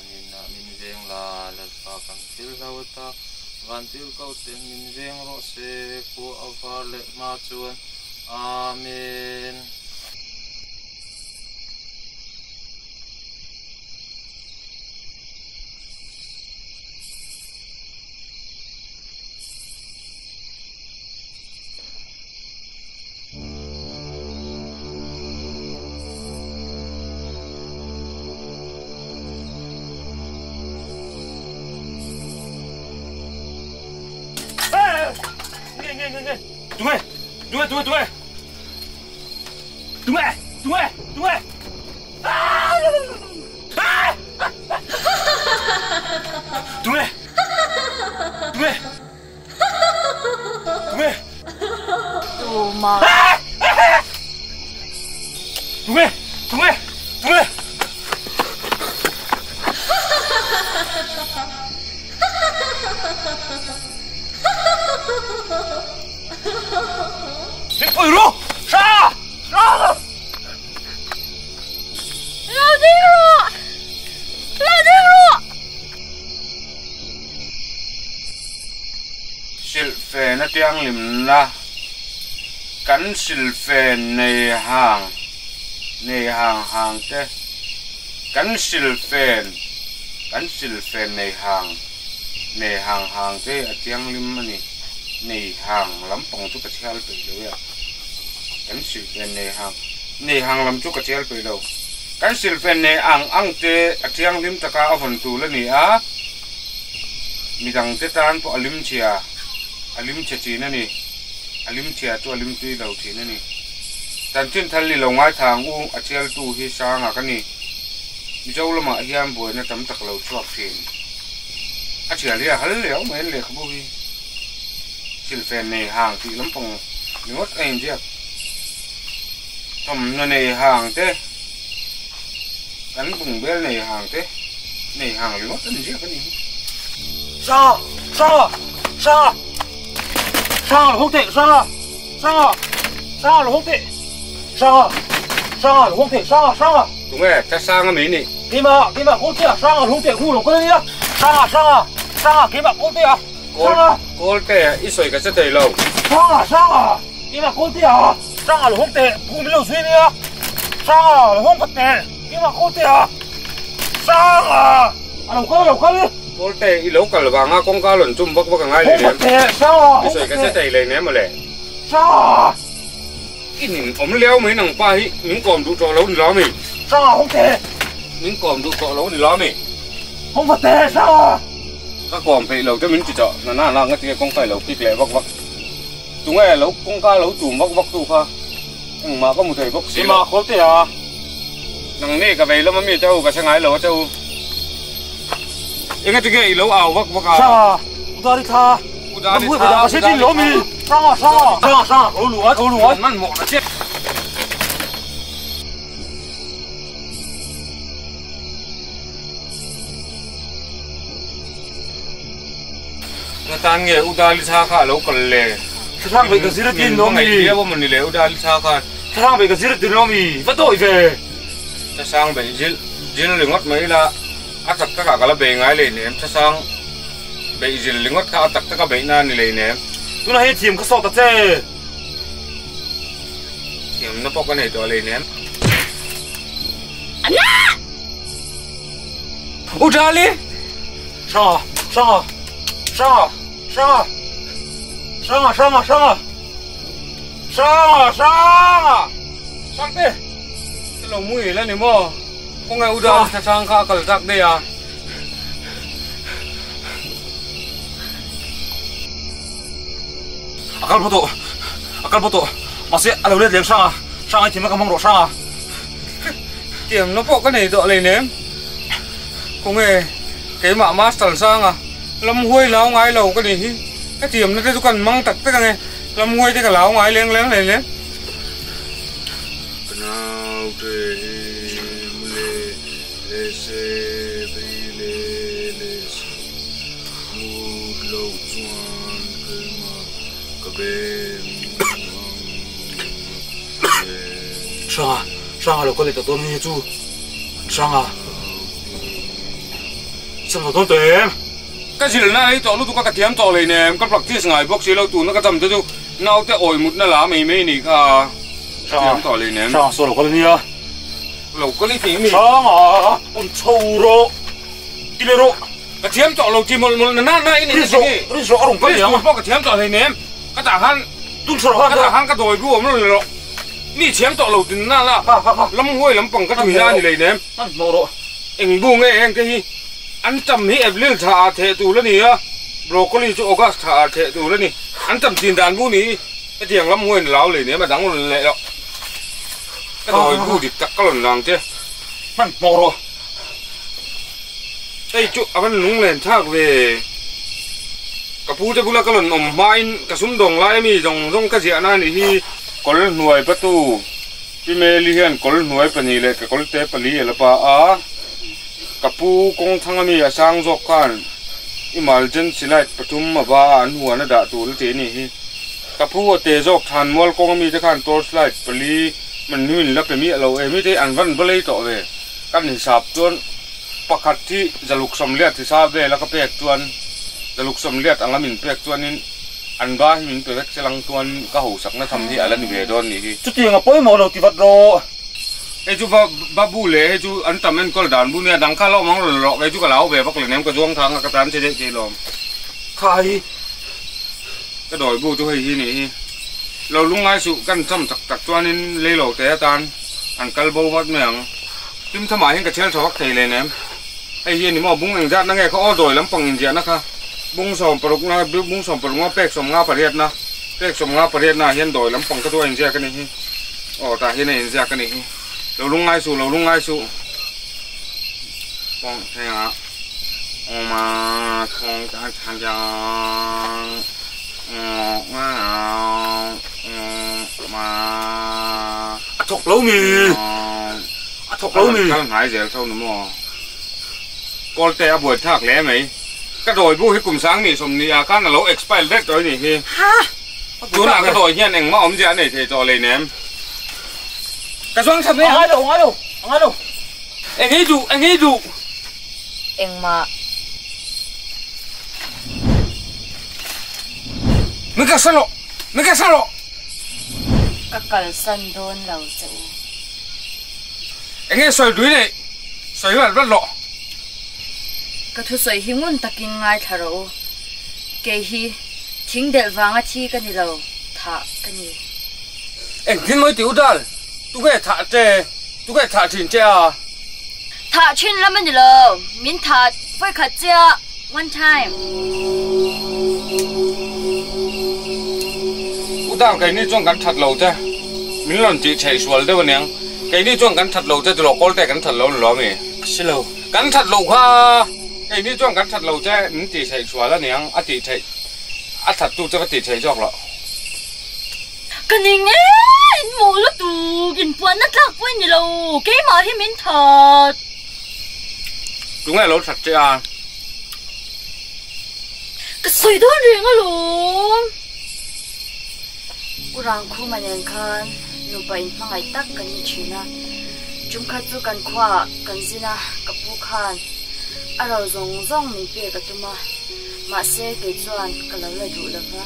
Zaninah min veng la, Lalpa kan thil hlo ata van thil ko ten min veng rawh se, khua a var leh hma chuan Amen. Silhfen athianghlimna kan silhfen nei hang nei hang hang te kan silhfen kan silhfen nei hang nei hang hang te a thianghlim a ni nei hang lampang chu ka chhiar peih lo e a kan silhfen nei hang nei hang lam chu ka chhiar peih lo kan silhfen nei ang ang te a thianghlim taka a vawn tul a ni a. Midangte tan pawh a lim chhia, a lim chhe thin a ni. A lim chhia chu a lim tui lo thin a ni. Chanchin thal ni lo ngaithla ang u, a thialtu hi Sanga ka ni. Mizo lamah hian buaina tam tak lo chhuak thin. A thial hi a hal leh awm en lehkhabu hi. Silfen nei hang tih lampang ringawt a inziak. Thawmhnaw nei hang te. Kan bungbel nei hang te nei hang ringawt a ni ziak a ni hi. Hranga! Hranga! Hranga! Hranga lo hawng teh! Hranga! Hranga! Hranga lo hawng teh! Hranga! Hranga lo hawng teh! Hranga! Hranga! Tunge Thlasang a mi nih? Keimah! Keimah kawl teh a! Hranga lo hawng teh! Hu lo kal a nia! Hranga! Hranga! Hranga! Keimah kawl teh a! Hranga! Kawl teh a i sawi ka che thei lo. Hranga! Hranga! Keimah kawl teh a! Hranga lo hawng teh! Hu min lo zui a nia! Hranga lo hawng khat teh! Keimah kawl teh a! Hranga! A lo kal a lo kal! Kawl teh i lo kal vang a kawngka rawn chum vak vak a ngai leh nem. I sawi ka che thei leh nem mawle. Hranga! I nin awm liau mai nang pa hi min kawm duh tawh lo ni lo mi? Hranga hawng teh! Min kawm duh tawh lo ni lo mi? Hawng khat teh Hranga! Ka kawm peih lo te min ti tawh na na na nga tinge kawngka i lo kik leh vak vak. Tunge lo kawngka lo tum vak vak tu kha engmah ka hmu thei bawk si lo. Keimah khawl teh a. Nang ni ka vei lam a mi che u ka hre ngai lo a che u. Enga tinge i lo au vak vak a. Hranga Udari thla. Udari thla. Ka hre tin lo mi. Hranga hranga hranga hranga ka lo lu a ka lo lu a. Hmanhmawh na che. Nga tan nge U Dali Tha kha a lo kal le? Thlarang bei ka zir a tin lo mi? Min hmangaih viau a mawni le U Dali Tha khan? Thlarang bei ka zir a tin lo mi? Va dawi ve! Thlasang bei zil zil ringawt mai ila a tak takah ka la bei ngai lei nem. Thlasang bei zil ringawt kha a tak taka beihna a ni lei nem. Tunah hian thiam ka sawt ta che. Thiamna pawh ka nei tawh lei nem. U Dali! Hranga! Hranga! Hranga! Hranga! Hranga! Hranga! Hranga! Hranga! Hranga! Hrangte! Ka lo muhil a ni maw? Khawnge U Dali thlasang kha a kal tak daih a. A kal pawh tawh. A kal pawh tawh. Mahse a lo let leng Hranga. Hranga i thiamna ka hmang rawh Hranga. Tiamna pawh ka nei tawh hleinem. Khawnge keimah Master Sanga lam huai lau ngai lo ka nih hi. Ka tiamna te chu kan mang tak tak ange. Lam huai te ka lau ngai leng leng hleinem. Ka naute hi mule le se bei le le se mut lo chuan keimah ka beng ang le. Hranga, Hranga lo kal leh tawh dawn hi chu Hranga. Cham lo dawn tawh em? Ka zilna ei tawh lutuk a ka thiam tawh hleinem, ka practice ngai bawk si lo tuna ka cham te chu naute awi mutna la mai mai nih kha ka thiam tawh hleinem. Hrang saw lo kal ania. Lo kal i tih mi? Hrang a, awm chho rawh, ti leh rawh. Ka thiam tawh lo ti mawlh mawlh na na i nih na ti nge? Rin zawh a rawn kal nia. Pawh ka thiam tawh hleinem, ka tah khan Tun chho rawh ka tah khan ka dawi bu awm lo ni rawh. Mi thiam tawh lo tin na la, lam huai lampang ka tui na a ni hleinem. Hmanhmawh rawh. Eng bu nge eng te hi an tam hi April thla ah theh tur a ni a, broccoli chu August thla ah theh tur a ni. An tam chin dan bu ni hetiang lam huain lau lei nem a dang rawn leh loh. Ka dawi bu dik tak ka rawn lang che. Hmanhmawh rawh. Hei chu a van lunglen thlak ve. Ka pu te bula ka rawn awm hmain ka sumdawng lai ami zawng zawng ka ziahna a nih hi. Kawlhnuai patu. Pi Meli hian kawl hnuai pahnih leh kekawlte pali a la pa a, ka pu kawngthlang ami a sang zawk khan emergency light pathum a va a an huan a dah tur a ti a nih hi. Ka pu a te zawk than mual kawng ami te khan torch light pali man hnu in la pe miah lo em hi te an van va lei tawh ve. Kan hisap chuan pakhat hi zaluk sawmliat hisa vel a ka pek chuan zaluk sawmliat anga min pek chuanin An ba hi min pe vek che lang chuan ka hosakna tham hi a la ni ve dawn nih hi. Chutiang a pawimawh lo ti vat rawh. Hei chu va ba bu leh hei chu an tam enkawl dan bu nia dang kha hlauh mang rawn rawh kei chu ka lau ve vak lo nem ka zuang thang a ka tan che daih thei lawm. Khai. Ka dawi bu chu hei hi nih hi. Lo lungngai suh kan cham tak tak chuanin lei lo te atan an kal bo vat mai ang. Tim thamah hian ka chhel tha vak thei le nem. Hei hi a ni maw bung engzatna nge kha aw dawi lampang inziahna kha bung 16 na bung 16 na pek 58 na pek 58 na ah hian dawi lampang kha chu a inziak a ni hi aw tah hian a inziak a ni hi lo lungngai suh lo lungngai suh pawng thlengah awm a thawng ta tha chiang A thawk lo mi. A thawk lo mi. Kal ngai zel tho ni maw. Kawlte a buai thlak hle mai. Ka dawi bu hi kum sang ni 20 ah khan a lo expire vek tawh a nih hi. Tunah ka dawi hian engmah awmzia a nei thei tawh hleinem. Ka zuang tha mai ang. A ngai lo, a ngai lo, a ngai lo. Eng ei duh, eng ei duh. Engmah. Min kalsan rawh, min kalsan rawh. Ka kalsan dawn lo che u. Enge sawi dui nei, sawi vat vat rawh. Ka thusawi hi ngun takin ngaithla rawh u. Kei hi thing delh vanga thi ka ni lo, thah ka ni. Engtin mawi ti u Dal, tunge thah che, tunge thah thin che a? Thah thin lam a ni lo, min thah vawikhat chiah, one time. U Dal keini chuan kan that lo che, min rawn tih theih sual deuh aniang. Keini chuan kan that lo che tilo kawlte kan that lo ni lo ami? Si lo. Kan that lo kha keini chuan kan that lo che min tih theih sual aniang a tih theih a that tu che va tih theih zawk loh. Ka ning e, in mawh lutuk, in puanna tlak pawh i ni lo, keimah hi min that. Tunge lo that che a? Ka sawi dawn reng alawm. U Rangkhuma nen khan nupa inhmangaih tak kan ni thin a, tum khat chu kan khuaah kan zin a, ka pu khan a ro zawng zawng min pek a tum a, mahse kei chuan ka lo la duh lo va.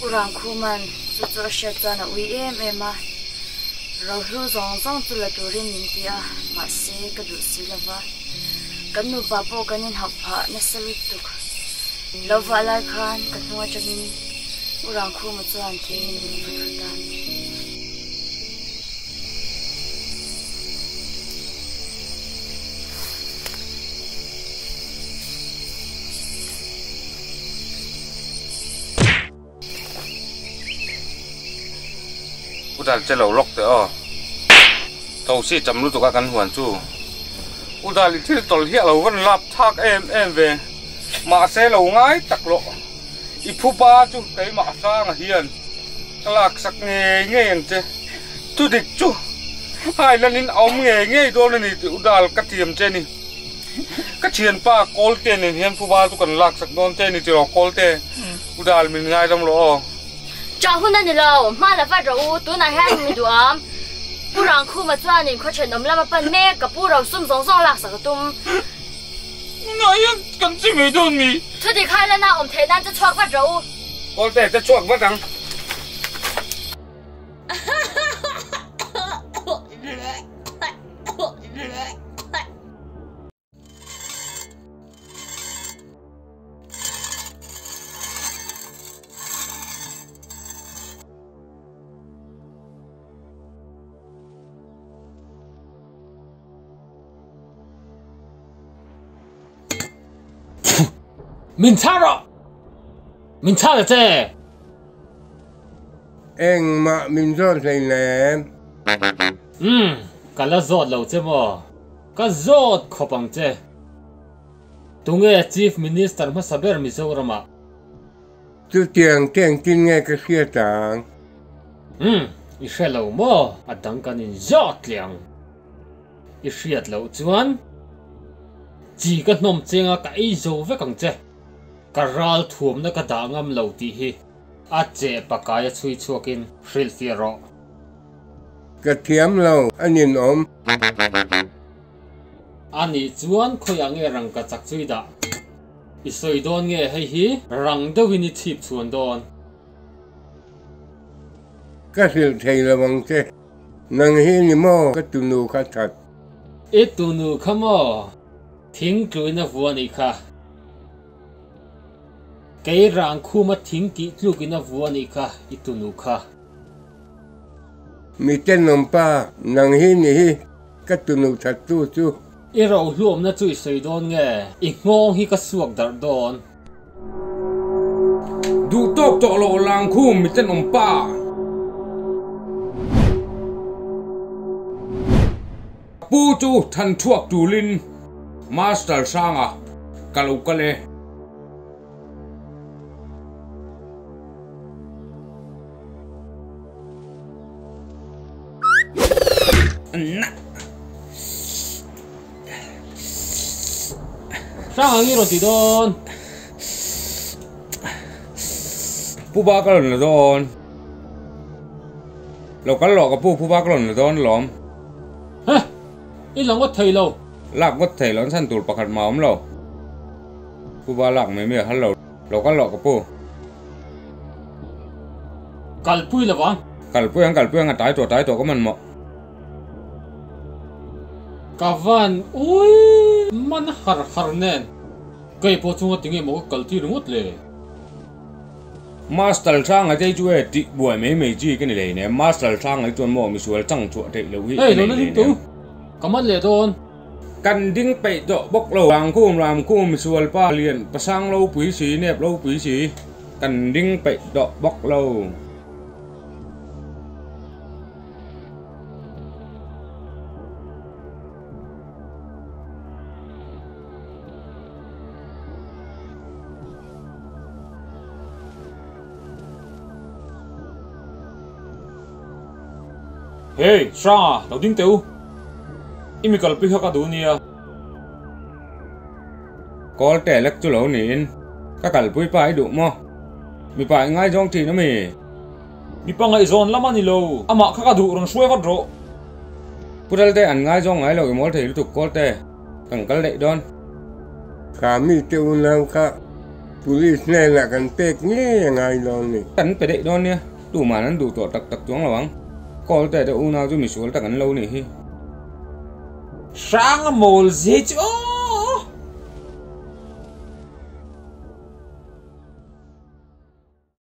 U Rangkhuma'n chu chu a hriat chuan a ui em em a, rohlu zawng zawng chu la turin min ti a, mahse ka duh si lo va, kan nupa pawh kan inhauh phah nasa lutuk. Lo vah lai khan ka hnung atangin U Rangkhuma chuan thingin min va thut a. U Dal che lo lawk teh aw. Tho si cham lutuk a kan huan chu. U Dal i thil tawlh hi a lo van lap thlak em em ve. Mahse lo ngai tak loh. I phupa chu keimah hranga hian ka laksak ngei ngei ang che. Thudik chu Highland in a awm ngei ngei dawn a ni tih U Dal ka thiam che a ni. Ka thianpa Kawlte nen hian phuba chu kan laksak dawn che a ni tiraw Kawlte? U Dal min ngaidam rawh aw. Chah hun a ni lo, hma la vat rawh u, tunah hian mi duh am. Pu Rangkhuma chuanin khaw thenawm lama pan mek ka pu rosum zawng zawng laksak a tum. Tunah hian kan chi ngei dawn mi? Thudik hai lana awm theih nan che chhuak vat rawh u. Kawlte che chhuak vat ang. Min chhang rawh! Min chhang ta che! Engmah min zawt hleinem. Umm, ka la zawt lo che maw? Ka zawt khawp ang che. Tunge Chief Minister hmasa ber Mizoramah? Chutiang te engtin nge ka hriat ang? Umm, i hre lo maw? A dang kan in zawt tle ang. I hriat loh chuan chi ka hnawm chenga ka ei zo vek ang che. Ka ral thuamna ka dah ngam lo tih hi a che pakai a chhui chhuakin hrilhfiah rawh. Ka thiam lo a ninawm. A nih chuan khawiah nge rang ka chak chui dah? I sawi dawn nge hei hi rang deuhin i chhip chhuan dawn? Ka hrilh thei lo ang che. Nang hi ni maw ka tunu kha that? I tunu kha maw? Thing tluin a vua nih kha. Kei rang khuma thing kih tlukin a vua nih kha i tunu kha. Mi tenawm pa, nang hi ni hi ka tunu that tu chu. I rohluamna chu i sawi dawn nge? I nghawng hi ka suak darh dawn. Duh tawk tawh loh lang khum mi tenawm pa. Pu chu than thuak tulin Master Hranga ka lo kal e. Hrang ang i rawn ti dawn. Pu ba ka rawn la dawn. Lo kal lawh ka pu pu ba ka rawn la dawn lawm. Heh! I la ngawt thei lo. Lak ngawt thei lo an chhan tur pakhat mah a awm lo. Pu ba lak mai mai a hal lo. Lo kal lawh ka pu. Kalpui lo ang. Kalpui ang kalpui ang a tai tawh tai tawh ka man mawh. Ka van ui man har har nen kei pawh chunga tinge maw ka kal tir ringawt le. Master Hranga te chu e tih buai mai mai chi ka ni lei nem Master Hranga hi chuan maw misual chang chhuah theih loh hi ka nei lei nem. Ka man leh dawn. Kan ding peih tawh bawk lo. Rangkhum Ramkhum misual pa lian pasang lo pui si nep lo pui si kan ding peih tawh bawk lo. Hey, Hranga, lo ding teh u. I mi kalpui kha ka duh nia. Kawl teh lek chu lo niin ka kalpui pa i duh maw? Mipa i ngaizawng thin a mi? Mipa ngaihzawn lam a ni lo, amah kha ka duh rawn hruai vat rawh. Pu Dalte an ngaizawng ngai lo i mawl thei lutuk Kawlte, kan kal daih dawn. Kha mite unau kha Police hnenah kan pek ngei a ngai dawn ni. Kan pe daih dawn nia, tuman an duh tawh tak tak chuang lo ang. Kawlte te unau chu misual tak an lo nih hi. Hrang a mawl zia hi chu aw.